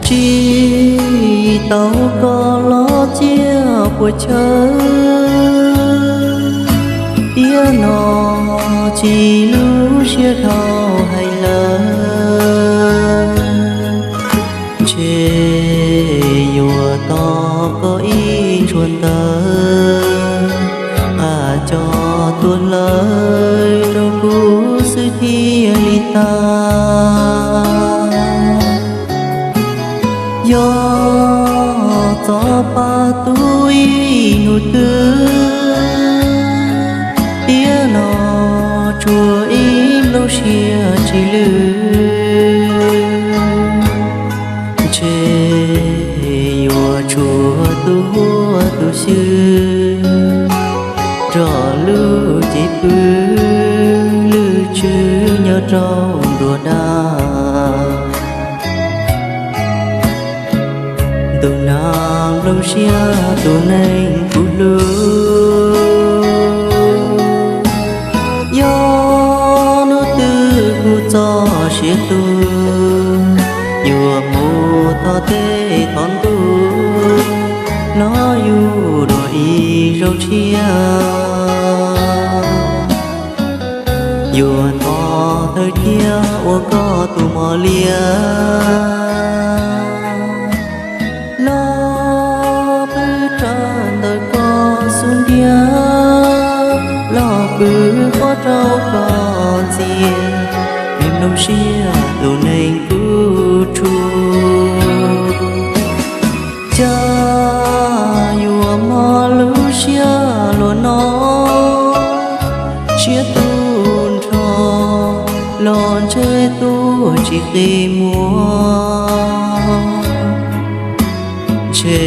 Tsis tau koj los ciaj puas chaw, tiam no tsis lub siab dhau hais lawm. Ntshe yuav tos koj ib ntshuas ntawv, qab coj tuaj hlawv rau kuv xwb thiaj li tag. Yog txoj paj tub ib hnub twg, tiam no tsuas ib nplooj siab tsis lwj. Ntshe yuav tshuav tus huab tus xyw nrog lub cev pw lwj tswb nyob rau nruab daj. Ntuj nag nplooj siab tus neeg kuv hlub, yog hnub twg kuv txoj sia tu, yuav mus thov tej thov ntuj los yug dua ib zaug tshiab. Yuav thov thawj thiab ua koj tus mos liab, los pw rawv ntawm koj xub ntiag, los pw quaj rau koj ntxiag, me nplooj siab tus neeg kuv tshuv. Cas yuav mob lub siab luag no, siab tu nrho los ntshe tu tsis qi muag. Ntshe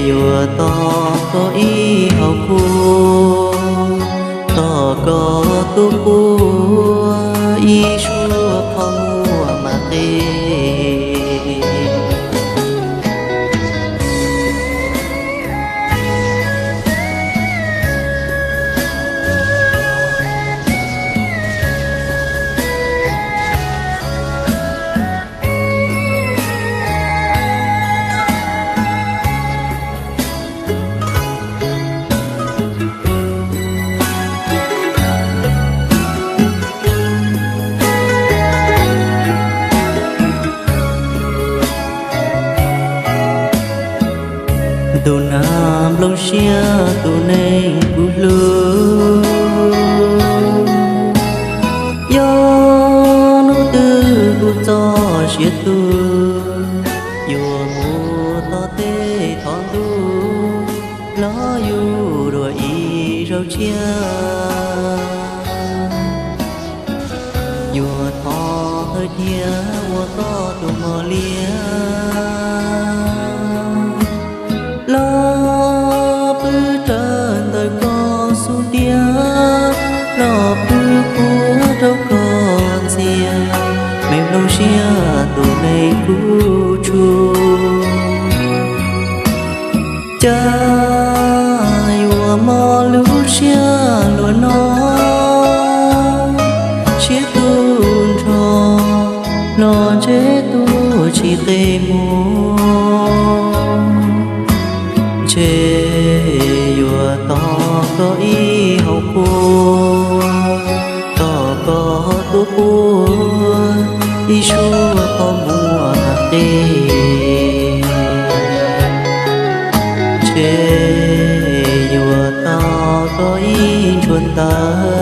yuav tos koj ib hauv qhua, tos koj tuaj quaj ib suab qhov muag mam qi. Ntuj nag nplooj siab tus neeg kuv hlub, yog hnub twg kuv txoj sia tu, yuav mus thov tej thov ntuj los yug dua ib zaug tshiab. Yuav thov thawj thiab ua koj tus mos liab, los pw rawv ntawm koj xub ntiag, los pw quaj rau koj ntxiag, me nplooj siab tus neeg kuv tshuv. Cas yuav mob lub siab luag no, siab tu nrho los ntshe tu tsis qi muag. Ntshe yuav tos koj ib hauv qhua, tos koj tuaj quaj ib suab qhov muag mam qi. Ntshe yuav tos koj ib ntshuas ntawv,